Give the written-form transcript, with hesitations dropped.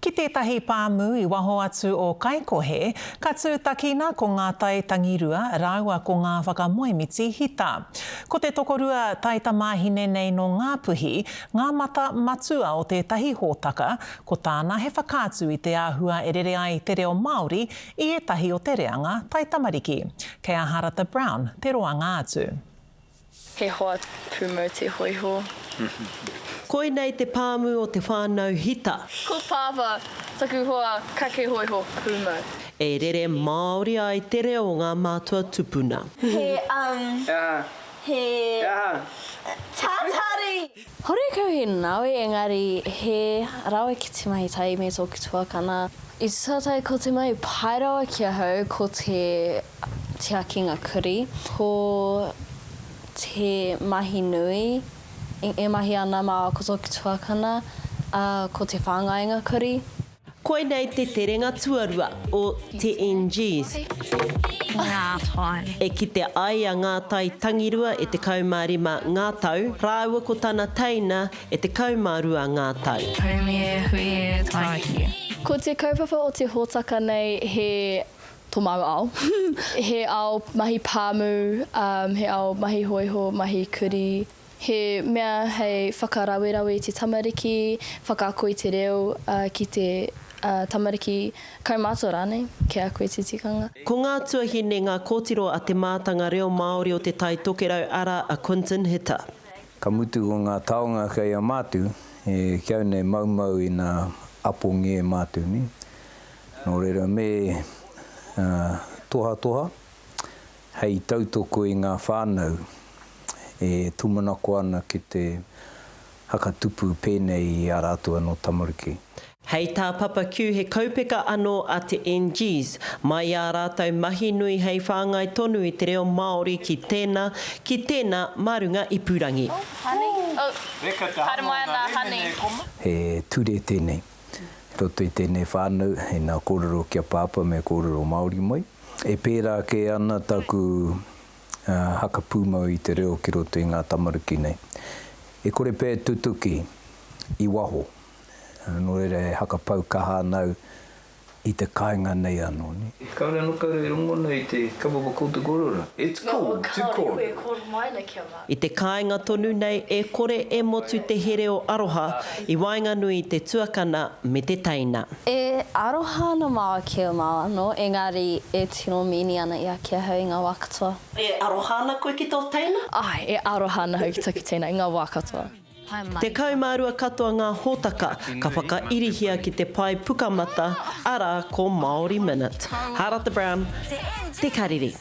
Ki tētahi pāmu i waho atu o Kaikohe, ka tūtakina ko ngā tai tangirua rāua ko ngā whakamoemiti hita. Ko te tokorua taitamāhine nei nō Ngāpuhi, ngā mata matua o tētahi hōtaka, ko tāna he whakaatu i te āhua e rere ai te reo Māori i ētahi o te reanga taitamariki. Kei a Harata Brown te roanga atu. He hoa pūmau te hōiho. Koinei te pāmu o te whānau Hita. Ko Pāpā taku hoa kake hōiho pūmau. E rere Māori ai te reo o ngā mātua tupuna. He um he tatari! Horekau he nawe engari he rawe ki te mahi tahi me tōku tuakana. I te tātai ko te mahi pai rawa ki ahau ko te tiakinga kurī. Ko te mahi nui e mahi ana māua ko tōku tuakana, ā, ko te whāngainga kurī. Koinei te terenga tuarua o Te NGs. E kite ai a Ngātai Tangirua e 15 ngā tau, rāua ko tana teina e 12 ngā tau. Ko te kaupapa o te hōtaka nei he tō māua ao. He ao mahi pāmu, he ao mahi hōiho, mahi kurī. He mea hei whakarawerawe i te tamariki, whakaako i te reo ki te tamariki, kaumātua rānei, kei a koe te tikanga. Ko ngā tuahine ngā kōtiro a te mātanga reo Māori o Te Tai Tokerau arā a Quinton Hita. Ka mutu ko ngā taonga kei a mātou, ki au nei maumau ina apongia e mātou, nē. Nō reira me tohatoha hei tautoko i ngā whānau e tūmanako ana ki te hakatupu pēnei i ā rātou anō tamariki. Hei tā Papa Q he kaupeka anō a te NGs, mai i ā rātou mahi nui hei whāngai tonu i te reo Māori ki tēnā, ki tēnā mā runga ipurangi. He ture tēnei. I roto i tēnei whānau, ina kōrero ki a Pāpā me kōrero Māori mai. E pērā kē ana taku haka pūmau i te reo ki roto i ngā tamariki nei. E kore pea e tutuki i waho, nō reira e hakapau kaha ana au i te kāinga nei anō, nē. Kāore anō koutou e rongona i te kaupapa ko te kōrero. It's cool to kōrero. I te kāinga tonu nei e kore e motu te here o aroha i waenganui i te tuakana me te teina. E aroha ana māua ki a māua anō, engari e tino mīni ana ia ki ahau i ngā wā katoa. E aroha ana koe ki tō teina? Āe, e aroha ana ahau ki taku teina i ngā wā katoa. 12 katoa ngā hōtaka ka whakairihia ki te pae Pukamata, arā, ko Māori Minute. Harata Brown, Te Karere.